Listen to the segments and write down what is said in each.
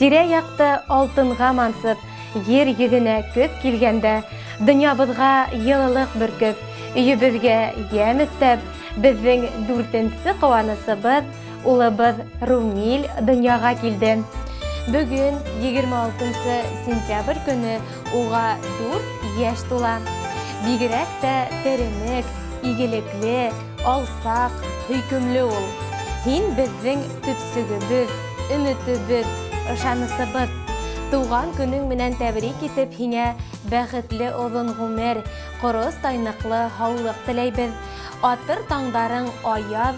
Тирә-якты алтынға мансып, ер йөҙөнә көҙ килгәндә, донъябыҙға йылылыҡ бөркөп, өйөбөҙгә йәм өҫтәп, беҙҙең дүртенсе ҡыуанысыбыҙ, улыбыҙ Румиль донъяға килде. Бөгөн 26 сентябрь көнө уға 4 йәш тула. Бигерәк тә теремек, игелекле, алсаҡ, һөйкөмлө ул. Һин беҙҙең төпсөгөбөҙ, өмөтөбөҙ, ышанысыбыҙ. Тыуған көнөң менән тәбрик итеп, һиңә бәхетле оҙон ғүмер, ҡорос тайныҡлы һаулыҡ теләйбеҙ. Атыр таңдарың аяҙ,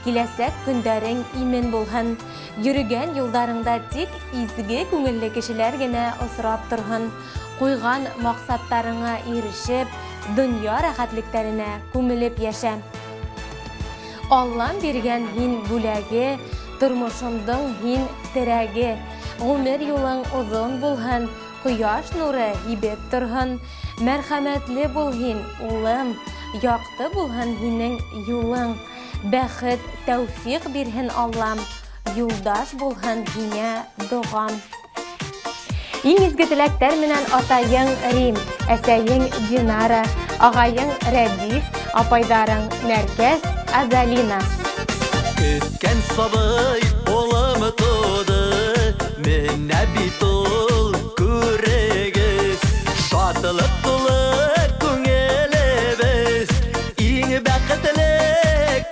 киләсәк көндәрең имен булһын. Йөрөгән юлдарыңда тик изге күңелле кешеләр генә осрап торһон. Ҡуйған маҡсаттарыңа ирешеп, донъя рәхәтлектәренә күмелеп йәшә. Аллам биргән һин бүләге, тормошомдоң һин терәге. Ғүмер юлың оҙон булһын, ҡояш нуры һибеп торһон. Мәрхәмәтле бул һин, улым, яҡты булһын һинең юлың. Бәхет, тәүфиҡ бирһен Аллам, юлдаш булһын һиңә доғам. Иң изге теләктәр менән атайың Рим, әсәйең Динара, ағайың Рәдиф, апайҙарың Нәркәс, Азалина. Көткән сабый улым туды, менә бит ул күрегез. Шатлык тулы күңелебез, иң бәхетле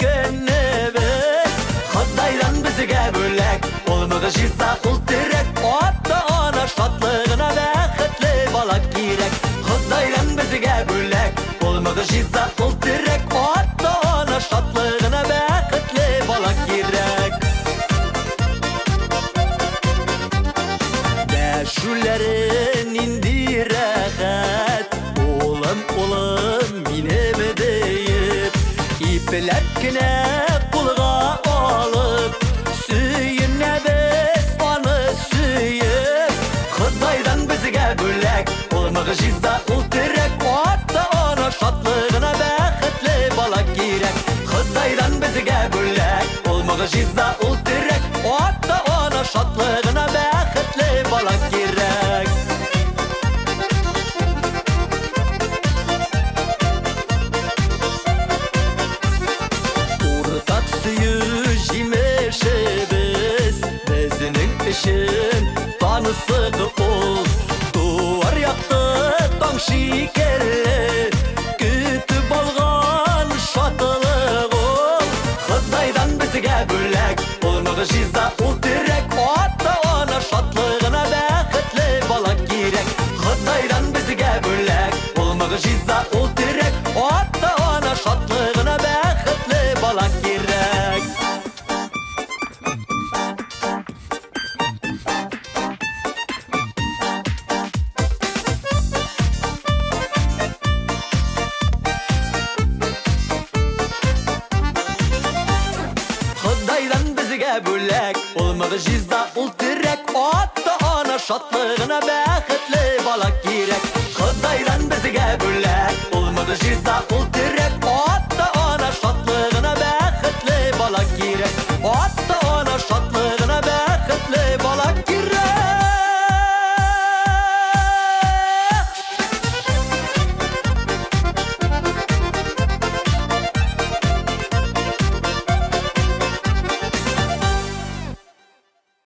көнебез. Ходайдан безгә бүләк, ул могҗиза, ул терәк. Ата-ана шатлыгына бәхетле бала кирәк. Ходайдан безгә бүләк, ул могҗиза, ул терәк. Ата-ана шатлыгына бәхетле бала кирәк. Дәшүләре нинди рәхәт, улым, улым, минем диеп, ипләп кенә кулга алып, сөенәбез аны сөеп. Ходайдан безгә бүләк, ул могҗиза, ул терәк. Ата-ана шатлыгына бәхетле бала кирәк. Ходайдан безгә бүләк, ул могҗиза, ул терәк. Ата-ана шатлыгына бәхетле бала кирәк. Уртак сөю җимешебез, безнең өчен танысык ул. Туар якты таң шикелле, көтеп алган шатлык ул. Ходайдан безгә бүләк, ул могҗиза, ул терәк. Ата-ана шатлыгына бәхетле бала кирәк. Ходайдан безгә бүләк, ул могҗиза, ул терәк. Ата-ана шатлыгына бәхетле бала кирәк. Ходайдан безгә бүләк, ул могҗиза, ул терәк. Ата-ана шатлыгына бәхетле бала кирәк. Ходайдан безгә бүләк, ул могҗиза, ул терәк. Ата-ана шатлыгына бәхетле бала кирәк.